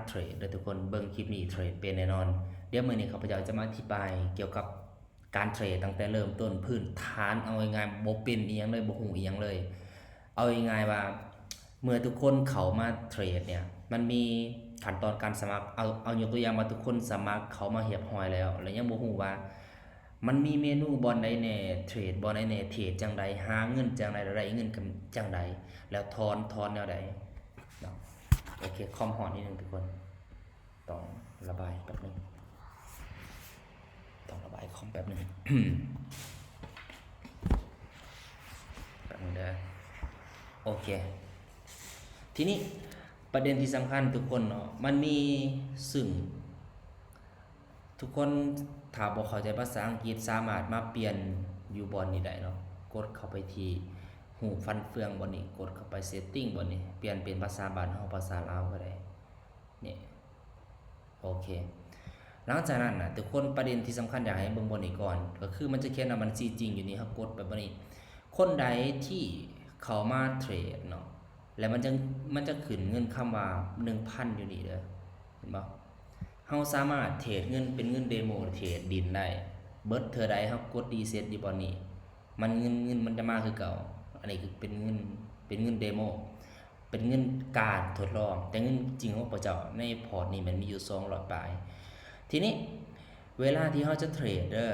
ເທຣດເດີທຸກຄົນ, ເບິ່ງຄລິບນີ້ເທຣດເປັນແນ່ນອນ. ດຽວມື້ນີ້ຂ້າພະເຈົ້າຈະມາອະທິບາຍກ່ຽວກັບການເທຣດຕັ້ງແຕ່ເລີ່ມຕົ້ນພື້ນຖານ, ເອົາງ່າຍໆ ບໍ່ເປັນອີ່ຫຍັງເລີຍ, ບໍ່ຮູ້ອີ່ຫຍັງເລີຍ. ເອົາງ່າຍໆວ່າ ເມື່ອທຸກຄົນເຂົ້າມາເທຣດເນ່ຍ ມັນມີຂັ້ນຕອນການສະໝັກ. ເອົາ, ເອົາຍົກຕົວຢ່າງວ່າທຸກຄົນສະໝັກເຂົ້າມາຮຽບຮ້ອຍແລ້ວ ແລ້ວຍັງບໍ່ຮູ້ວ່າ ມັນມີເມນູບ່ອນໃດແດ່ ເທຣດບ່ອນໃດແດ່ ເທຣດຈັ່ງໃດ ຫາເງິນຈັ່ງໃດ ແລ້ວໄດ້ເງິນກັນຈັ່ງໃດ ແລ້ວຖອນ ຖອນແນວໃດເນາະ. ໂອເຄ ຄອມຮ້ອນນິດໜຶ່ງທຸກຄົນ ຕ້ອງລະບາຍແປັບໜຶ່ງ ຕ້ອງລະບາຍຄອມແປັບໜຶ່ງ ແປັບໜຶ່ງເດີ. ໂອເຄ ທີນີ້ປະເດັນທີ່ສຳຄັນທຸກຄົນເນາະ ມັນມີ ຊຶ່ງ ທຸກຄົນຖ້າບໍ່ເຂົ້າໃຈພາສາອັງກິດ ສາມາດມາປ່ຽນຢູ່ບ່ອນນີ້ໄດ້ເນາະ. ກົດເຂົ້າໄປທີ່ຮູບຟັນເຟືອງບ່ອນນີ້, ກົດເຂົ້າໄປເຊັດຕິ້ງບ່ອນນີ້, ປ່ຽນເປັນພາສາບ້ານເຮົາ ພາສາລາວກໍໄດ້. ນີ້ ໂອເຄ ຫຼັງຈາກນັ້ນນະ ທຸກຄົນ ປະເດັນທີ່ສຳຄັນຢາກໃຫ້ເບິ່ງບ່ອນນີ້ກ່ອນ ກໍຄືມັນຈະຂຽນວ່າບັນຊີຈິງຢູ່ນີ້, ເຮົາກົດໄປບ່ອນນີ້. ຄົນໃດທີ່ເຂົ້າມາເທຣດເນາະ ແລ້ວມັນຈະ ມັນຈະຂຶ້ນເງິນຄຳວ່າໜຶ່ງພັນຢູ່ນີ້ເດີ ເຫັນບໍ່? ເຮົາສາມາດເທຣດເງິນເປັນເງິນເດໂມ ເທຣດດິນໄດ້ ເບິດເທື່ອໃດເຮົາກົດຣີເຊັດຢູ່ບ່ອນນີ້ ມັນເງິນ ເງິນມັນຈະມາຄືເກົ່າ. ອັນນີ້ຄືເປັນເງິນ ເປັນເງິນເດໂມ ເປັນເງິນການທົດລອງ, ແຕ່ເງິນຈິງຂອງພວກເຈົ້າໃນພອດນີ້ແມ່ນມີຢູ່ສອງຮ້ອຍປາຍ. ທີນີ້ເວລາທີ່ເຮົາຈະເທຣດເດີ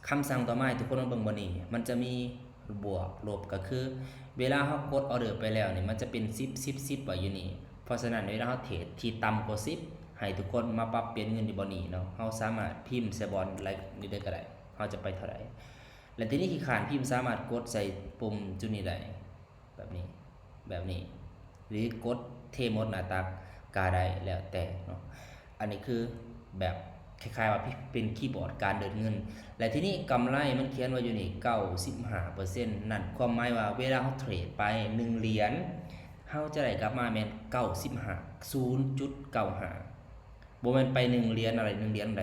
ຄຳສັ່ງຕໍ່ມາໃຫ້ທຸກຄົນມາເບິ່ງບ່ອນນີ້ ມັນຈະມີບວກລົບ ກໍຄືເວລາເຮົາກົດອໍເດີໄປແລ້ວນີ້ ມັນຈະເປັນສິບ ສິບ ສິບ ໄວ້ຢູ່ນີ້. ເພາະສະນັ້ນ ເວລາເຮົາເທຣດທີ່ຕ່ຳກວ່າສິບ ໃຫ້ທຸກຄົນມາປັບປ່ຽນເງິນຢູ່ບ່ອນນີ້ເນາະ. ເຮົາສາມາດພິມໃສ່ບ່ອນໃດນີ້ໄດ້ກໍໄດ້ ເຮົາຈະໄປເທົ່າໃດ. ແລະ ທີນີ້ຂີ້ຄ້ານພິມ ສາມາດກົດໃສ່ປຸ່ມຈຸດນີ້ໄດ້ ແບບນີ້ ແບບນີ້ ຫຼືກົດເທໝົດໜ້າຕັກກະໄດ້ ແລ້ວແຕ່ເນາະ. ອັນນີ້ຄືແບບຄ້າຍໆວ່າເປັນຄີບອດການເດີດເງິນ. ແລະ ທີນີ້ກຳໄລມັນຂຽນໄວ້ຢູ່ນີ້ ເກົ້າສິບຫ້າເປີເຊັນ ນັ້ນຄວາມໝາຍວ່າເວລາເຮົາເທຣດໄປໜຶ່ງຫຼຽນ ເຮົາຈະໄດ້ກັບມາແມ່ນເກົ້າສິບຫ້າ ສູນຈຸດເກົ້າຫ້າ ບໍ່ແມ່ນໄປໜຶ່ງຫຼຽນອະໄລ ໜຶ່ງຫຼຽນໃດ.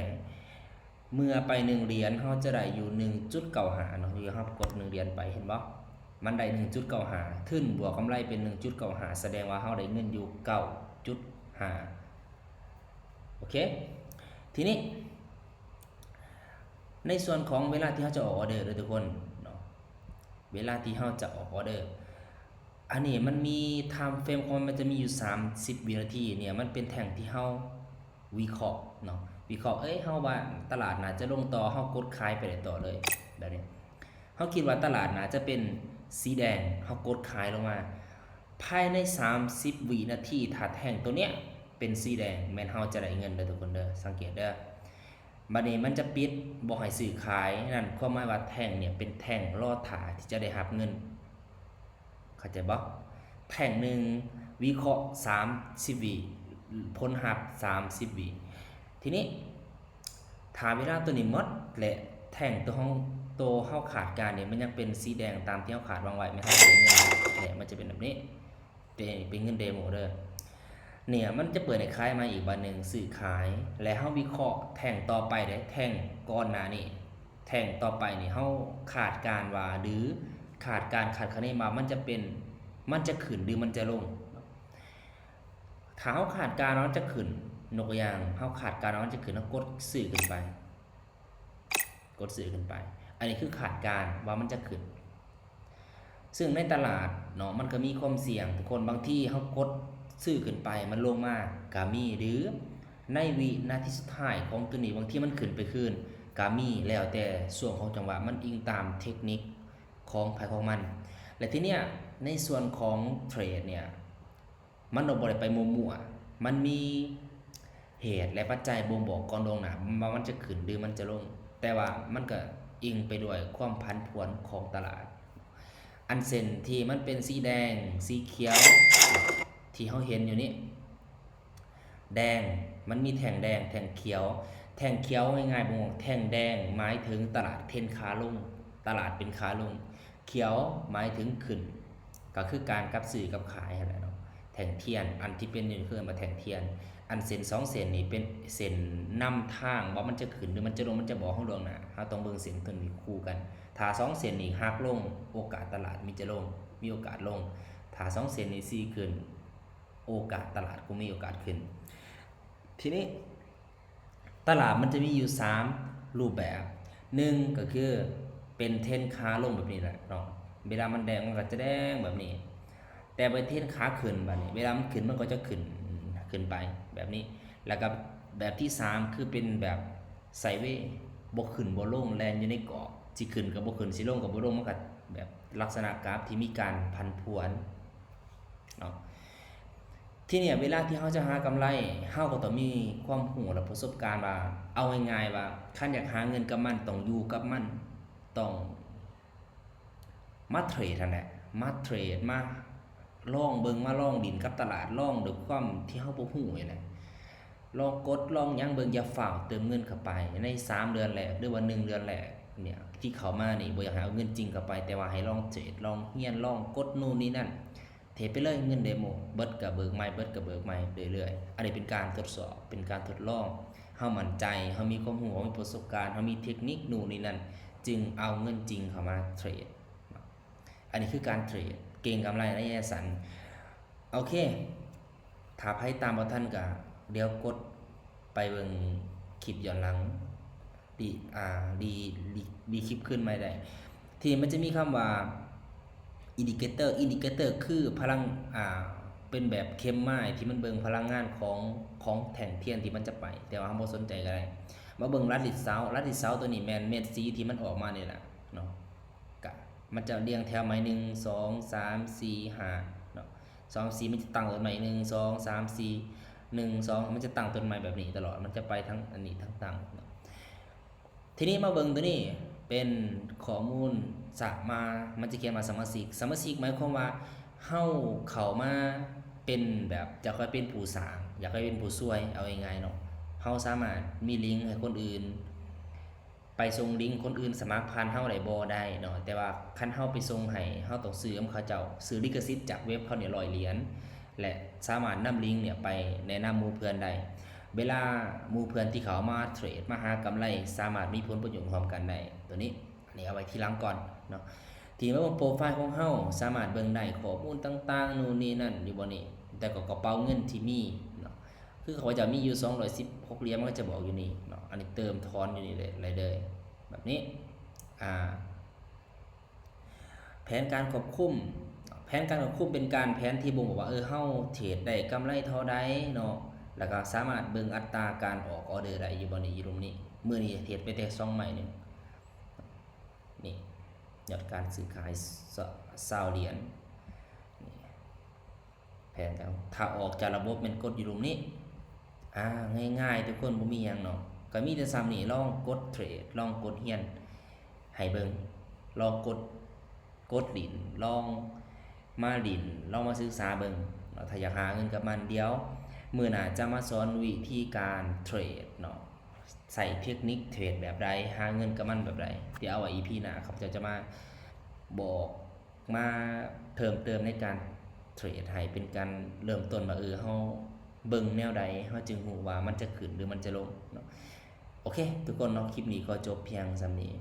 ເມື່ອໄປໜຶ່ງຫຼຽນ ເຮົາຈະໄດ້ຢູ່ໜຶ່ງຈຸດເກົ້າຫ້າເນາະ, ຢູ່ເຮົາກົດໜຶ່ງຫຼຽນໄປ ເຫັນບໍ່? ມັນໄດ້ໜຶ່ງຈຸດເກົ້າຫ້າ ທຶນບວກກຳໄລເປັນໜຶ່ງຈຸດເກົ້າຫ້າ ສະແດງວ່າເຮົາໄດ້ເງິນຢູ່ເກົ້າຈຸດຫ້າ. ໂອເຄ ທີນີ້ໃນສ່ວນຂອງເວລາທີ່ເຮົາຈະອອກອໍເດີເດີທຸກຄົນເນາະ, ເວລາທີ່ເຮົາຈະອອກອໍເດີ ອັນນີ້ມັນມີ time frame ຂອງມັນ ມັນຈະມີຢູ່ສາມສິບວິນາທີ. ເນ່ຍ ມັນເປັນແທ່ງທີ່ເຮົາວິເຄາະເນາະ, ວິເຄາະ ເອີຍ ເຮົາວ່າຕະຫຼາດໜ້າຈະລົງຕໍ່ ເຮົາກົດຂາຍໄປໄດ້ຕໍ່ເລີຍ ແບບນີ້. ເຮົາຄິດວ່າຕະຫຼາດໜ້າຈະເປັນສີແດງ ເຮົາກົດຂາຍລົງມາ. ພາຍໃນສາມສິບວິນາທີ ຖ້າແທ່ງໂຕເນີ້ຍເປັນສີແດງ ແມ່ນເຮົາຈະໄດ້ເງິນເດີທຸກຄົນເດີ, ສັງເກດເດີ. ບັດນີ້ມັນຈະປິດ ບໍ່ໃຫ້ຊື້ຂາຍ, ນັ້ນຄວາມໝາຍວ່າແທ່ງເນີ້ຍເປັນແທ່ງລໍຖ້າທີ່ຈະໄດ້ຮັບເງິນ. ເຂົ້າໃຈບໍ່? ແທ່ງໜຶ່ງວິເຄາະສາມສິບວິ, ຜົນຮັບສາມສິບວິ. ທີນີ້ຖ້າເວລາໂຕນີ້ໝົດ ແລະ ແທ່ງໂຕເຮົາ ໂຕເຮົາຄາດການນີ້ ມັນຍັງເປັນສີແດງຕາມທີ່ເຮົາຄາດຫວັງໄວ້, ແມ່ນເຮົາຈະໄດ້ເງິນ ແລະ ມັນຈະເປັນແບບນີ້. ເປັນ ເປັນເງິນເດໂມເດີ. ເນີ້ຍ ມັນຈະເປີດໃຫ້ຂາຍມາອີກບາດໜຶ່ງ, ຊື້ຂາຍ ແລະ ເຮົາວິເຄາະແທ່ງຕໍ່ໄປເດ້, ແທ່ງກ່ອນໜ້ານີ້ ແທ່ງຕໍ່ໄປນີ້ ເຮົາຄາດການວ່າ ຫຼື ຄາດການ ຄາດຄະເນວ່າມັນຈະເປັນ ມັນຈະຂຶ້ນ ຫຼື ມັນຈະລົງ. ຖ້າເຮົາຄາດການວ່າມັນຈະຂຶ້ນ, ຍົກຕົວຢ່າງ ເຮົາຄາດການວ່າມັນຈະຂຶ້ນ, ເຮົາກົດຊື້ຂຶ້ນໄປ. ກົດຊື້ຂຶ້ນໄປ. ອັນນີ້ຄືຄາດການວ່າມັນຈະຂຶ້ນ. ຊຶ່ງໃນຕະຫຼາດເນາະ ມັນກໍມີຄວາມສ່ຽງທຸກຄົນ, ບາງທີເຮົາກົດຊື້ຂຶ້ນໄປ ມັນລົງມາກໍມີ ຫຼືໃນວິນາທີສຸດທ້າຍຂອງໂຕນີ້ ບາງທີມັນຂຶ້ນໄປຄືນກໍມີ, ແລ້ວແຕ່ຊ່ວງຂອງຈັງຫວະ, ມັນອີງຕາມເທັກນິກຂອງໃຜຂອງມັນ. ແລະ ທີເນີ້ຍ ໃນສ່ວນຂອງເທຣດເນີ້ຍ ມັນບໍ່ໄດ້ໄປມົ້ວໆ, ມັນມີເຫດ ແລະ ປັດໄຈບົ່ງບອກກ່ອນລ່ວງໜ້າວ່າມັນຈະຂຶ້ນ ຫຼື ມັນຈະລົງ, ແຕ່ວ່າມັນກໍອີງໄປດ້ວຍຄວາມຜັນຜວນຂອງຕະຫຼາດ. ອັນເສັ້ນທີ່ມັນເປັນສີແດງ ສີຂຽວ ທີ່ເຮົາເຫັນຢູ່ນີ້ ແດງ ມັນມີແທ່ງແດງ ແທ່ງຂຽວ. ແທ່ງຂຽວ ເວົ້າງ່າຍໆ ບໍ່ ແທ່ງແດງໝາຍເຖິງຕະຫຼາດເທຣນຂາລົງ, ຕະຫຼາດເປັນຂາລົງ. ຂຽວໝາຍເຖິງຂຶ້ນ ກໍຄືການກັບຊື້ກັບຂາຍຫັ້ນແຫຼະເນາະ. ແທ່ງທຽນ ອັນທີ່ເປັນຢູ່ນີ້ເອີ້ນວ່າແທ່ງທຽນ. ອັນເສັ້ນສອງເສັ້ນນີ້ເປັນເສັ້ນນຳທາງວ່າມັນຈະຂຶ້ນ ຫຼື ມັນຈະລົງ, ມັນຈະບອກເຮົາລ່ວງໜ້າ. ເຮົາຕ້ອງເບິ່ງເສັ້ນໂຕນີ້ຄູ່ກັນ. ຖ້າສອງເສັ້ນນີ້ຫັກລົງ, ໂອກາດຕະຫຼາດມີຈະລົງ, ມີໂອກາດລົງ. ຖ້າສອງເສັ້ນນີ້ຊີ້ຂຶ້ນ, ໂອກາດຕະຫຼາດກໍມີໂອກາດຂຶ້ນ. ທີນີ້ຕະຫຼາດມັນຈະມີຢູ່ສາມຮູບແບບ, ໜຶ່ງກໍຄືເປັນເທຣນຂາລົງແບບນີ້ແຫຼະເນາະ, ເວລາມັນແດງມັນກໍຈະແດງແບບນີ້, ແຕ່ເປັນເທຣນຂາຂຶ້ນບາດນີ້ ເວລາມັນຂຶ້ນມັນກໍຈະຂຶ້ນ ຂຶ້ນໄປແບບນີ້. ແລ້ວກໍແບບທີສາມຄືເປັນແບບໄຊເວ, ບໍ່ຂຶ້ນບໍ່ລົງ ແລ່ນຢູ່ໃນກອບ, ຊິຂຶ້ນກໍບໍ່ຂຶ້ນ ຊິລົງກໍບໍ່ລົງ, ມັນກໍແບບລັກສະນະກຣາຟທີ່ມີການຜັນຜວນເນາະ. ທີນີ້ເວລາທີ່ເຮົາຈະຫາກຳໄລ ເຮົາກໍຕ້ອງມີຄວາມຮູ້ ແລະ ປະສົບການວ່າ ເອົາງ່າຍໆວ່າ ຄັນຢາກຫາເງິນກັບມັນ ຕ້ອງຢູ່ກັບມັນ, ຕ້ອງມາເທຣດຫັ້ນແຫຼະ, ມາເທຣດ ມາລອງເບິ່ງ ມາລອງຫຼິ້ນກັບຕະຫຼາດ, ລອງດ້ວຍຄວາມທີ່ເຮົາບໍ່ຮູ້ນີ້ແຫຼະ, ລອງກົດລອງຫຍັງເບິ່ງ, ຢ່າຟ້າວເຕີມເງິນເຂົ້າໄປໃນສາມເດືອນແລກ ຫຼືວ່າໜຶ່ງເດືອນແລກນີ້ ທີ່ເຂົ້າມານີ້ ບໍ່ຢາກໃຫ້ເອົາເງິນຈິງເຂົ້າໄປ, ແຕ່ວ່າໃຫ້ລອງເທຣດ ລອງຮຽນ ລອງກົດໂນ່ນນີ້ນັ້ນ ເທຣດໄປເລີຍ, ເງິນເດໂມ ເບິດກໍເບີກໃໝ່ ເບິດກໍເບີກໃໝ່ເລື້ອຍໆ. ອັນນີ້ເປັນການທົດສອບ ເປັນການທົດລອງ, ເຮົາໝັ້ນໃຈ ເຮົາມີຄວາມຮູ້ ເຮົາມີປະສົບການ ເຮົາມີເທັກນິກໂນ່ນນີ້ນັ້ນ ຈຶ່ງເອົາເງິນຈິງເຂົ້າມາເທຣດ. ອັນນີ້ຄືການເທຣດ ເກັງກຳໄລໄລຍະສັ້ນ. ໂອເຄ ຖ້າໃຜຕາມບໍ່ທັນກໍດຽວກົດໄປເບິ່ງຄລິບຍ້ອນຫຼັງ ຣີ ອ່າ ຣີ ຣີ ຣີຄລິບຄືນໃໝ່ໄດ້. ທີ່ມັນຈະມີຄຳວ່າອິນດິເຄເຕີ, ອິນດິເຄເຕີຄືພະລັງ ອ່າ ເປັນແບບເຂັມໝາຍທີ່ມັນເບິ່ງພະລັງງານຂອງ ຂອງແທ່ງທຽນທີ່ມັນຈະໄປ, ແຕ່ວ່າເຮົາບໍ່ສົນໃຈກໍໄດ້. ມາເບິ່ງລັດລິດເສົາ, ລັດລິດເສົາຕົວນີ້ແມ່ນເມັດສີທີ່ມັນອອກມານີ້ແຫຼະເນາະ, ກະມັນຈະລຽງແຖວໃໝ່ ໜຶ່ງ ສອງ ສາມ ສີ່ ຫ້າເນາະ, ສອງ ສີ່ ມັນຈະຕັ້ງຕົ້ນໃໝ່ ໜຶ່ງ ສອງ ສາມ ສີ່ ໜຶ່ງ ສອງ ມັນຈະຕັ້ງຕົ້ນໃໝ່ແບບນີ້ຕະຫຼອດ, ມັນຈະໄປທາງອັນນີ້ທາງຕັ້ງເນາະ. ທີນີ້ມາເບິ່ງຕົວນີ້ເປັນຂໍ້ມູນສະມາ ມັນຈະຂຽນວ່າສະມາຊິກ, ສະມາຊິກໝາຍຄວາມວ່າເຮົາເຂົ້າມາເປັນແບບ ຢາກໄປເປັນຜູ້ສ້າງ ຢາກໄປເປັນຜູ້ຊ່ວຍ ເອົາງ່າຍໆເນາະ, ເຮົາສາມາດມີລິງໃຫ້ຄົນອື່ນ ໄປສົ່ງລິງຄົນອື່ນສະໝັກຜ່ານເຮົາໄດ້ບໍ່? ໄດ້ເນາະ, ແຕ່ວ່າຄັນເຮົາໄປສົ່ງໃຫ້ ເຮົາຕ້ອງຊື້ນຳເຂົາເຈົ້າ, ຊື້ລິຂະສິດຈາກເວັບເຂົານີ້ຮ້ອຍຫຼຽນ ແລະ ສາມາດນຳລິງນີ້ໄປແນະນຳໝູ່ເພື່ອນໄດ້. ເວລາໝູ່ເພື່ອນທີ່ເຂົາມາເທຣດ ມາຫາກຳໄລ ສາມາດມີຜົນປະໂຫຍດຮ່ວມກັນໄດ້. ຕົວນີ້ ອັນນີ້ເອົາໄວ້ທີຫຼັງກ່ອນເນາະ. ທີ່ມາເບິ່ງໂປຣໄຟລ໌ຂອງເຮົາ ສາມາດເບິ່ງໄດ້ຂໍ້ມູນຕ່າງໆ ໂນ່ນນີ້ນັ້ນຢູ່ບ່ອນນີ້, ແຕ່ກໍກະເປົາເງິນທີ່ມີເນາະ, ຄືເຂົາເຈົ້າມີຢູ່ສອງຮ້ອຍສິບຫົກຫຼຽນ ມັນກໍຈະບອກຢູ່ນີ້ເນາະ, ອັນນີ້ເຕີມຖອນຢູ່ນີ້ເລີຍ ໄດ້ເລີຍແບບນີ້. ອ່າ ແຜນການຄວບຄຸມ, ແຜນການຄວບຄຸມເປັນການແຜນທີ່ບົ່ງບອກວ່າ ເອີ ເຮົາເທຣດໄດ້ກຳໄລເທົ່າໃດເນາະ, ແລ້ວກໍສາມາດເບິ່ງອັດຕາການອອກອໍເດີໄດ້ຢູ່ບ່ອນນີ້ ຢູ່ລຸ່ມນີ້. ມື້ນີ້ເທຣດໄປແຕ່ສອງໄມ້ນີ້ ນີ້ ຍອດການຊື້ຂາຍ ຊາວຫຼຽນ ນີ້ ແຜນການ ຖ້າອອກຈາກລະບົບແມ່ນກົດຢູ່ລຸ່ມນີ້. ອ່າ ງ່າຍໆ ທຸກຄົນ ບໍ່ມີຫຍັງເນາະ, ກໍມີແຕ່ສ່ຳນີ້. ລອງກົດເທຣດ ລອງກົດຮຽນໃຫ້ເບິ່ງ, ລອງກົດ ກົດຫຼິ້ນ ລອງມາຫຼິ້ນ ລອງມາສຶກສາເບິ່ງເນາະ, ຖ້າຢາກຫາເງິນກັບມັນ. ດຽວມື້ໜ້າຈະມາສອນວິທີການເທຣດເນາະ, ໃຊ້ເທັກນິກເທຣດແບບໃດ ຫາເງິນກັບມັນແບບໃດ. ດຽວເອົາໄວ້ອີພີໜ້າ ຂ້າພະເຈົ້າຈະມາບອກ ມາເພີ່ມເຕີມໃນການເທຣດໃຫ້ເປັນການເລີ່ມຕົ້ນວ່າ ເອີ ເຮົາເບິ່ງແນວໃດ ເຮົາຈຶ່ງຮູ້ວ່າມັນຈະຂຶ້ນ ຫຼື ມັນຈະລົງເນາະ. ໂອເຄ ທຸກຄົນເນາະ, ຄລິບນີ້ຂໍຈົບພຽງສ່ຳນີ້.